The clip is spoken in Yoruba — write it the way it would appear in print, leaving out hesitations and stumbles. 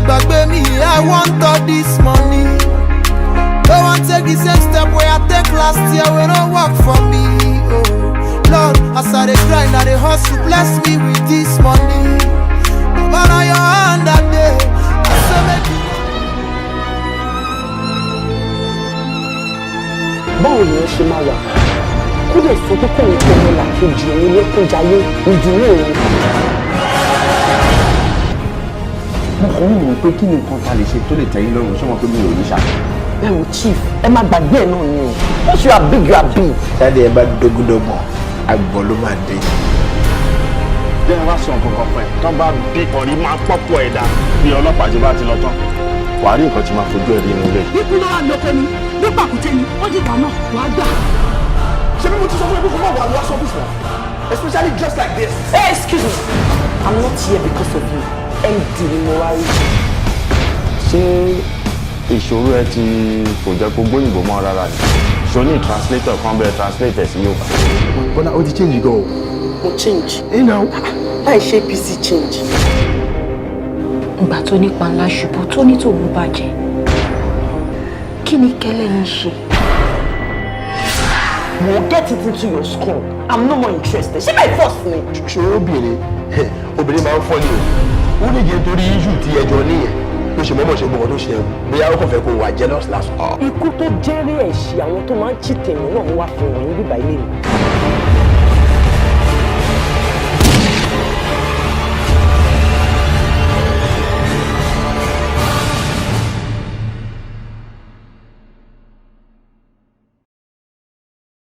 Gbàgbé mi, I want all this money. No one take the same step wey I take last year wey no work for me. Oh, Lord, as I dey grind, I dey hustle, bless me with this money. Baba, na your hand I dey. I say make you. Báwo ni wọ́n ṣe máa wà kó lè sọ pé kóun tó ọmọ làkejì òun lẹ́kúnjayé ìdùnnú òun? Mo kàn ń wò ó pé kí ni nǹkan ta lè ṣe tó lè tẹ́yìn lọ́rùn. Ṣé wọn pé mi ò ní ṣá? Ẹ wo, chief, ẹ má gbàgbé ẹ náà ni o. Once you are big, you are big. Jáde ẹ bá dógúndọgbọ̀n, àgbọ̀n ló máa dé. Jẹ́ wá sọ nǹkan kan fún ẹ. Tán bá bí ọ̀rí máa pọ́pọ̀ ẹ̀dá bí ọlọ́pàá ti bá ti lọ tán, wàá rí nǹkan tí máa fojú ẹ̀ rí inú ilé. Ikú ló wà lóko ni, bí pàkúté ni, ó dìgbà náà wàá gbà. Ṣé bí mo ti sọ fún ẹ pé kó má wà lọ sọ́fíìsì náà, especially just like this? Hey, excuse me, I'm not here because of you. MD ni mo wá rí. Ṣé ìṣòro ẹ ti kò jẹ́ kó gbóyìnbó mọ́ rárá ni? Ṣo ní translator kan bẹ́ẹ̀ translate ẹ̀ sí Yorùbá? Bọ́lá, ó ti change gan o. Mo change? Ẹ náà. Láì ṣe APC change. Ìgbà tó nípa ńlá ṣubú tó ní tòun bàjẹ́, kí ni kẹ́lẹ́ yín ṣe? Mo get it into your skull, I'm no more interested. Ṣé by force ni? Ṣòro obìnrin, obìnrin máa ń fọ́ ni o. Ó lè jẹ́ nítorí issue tí ẹjọ́ níyẹn tó ṣe mọ́mọ́ ṣe gbọ́n tó ṣe, bóyá ó kàn fẹ́ kó wà jealous lásán. Ikú tó jẹ́rìí ẹ̀ṣẹ̀ àwọn tó máa ń cheat èèyàn náà, mo wá fi wọ̀nyí bíbá ilé mi.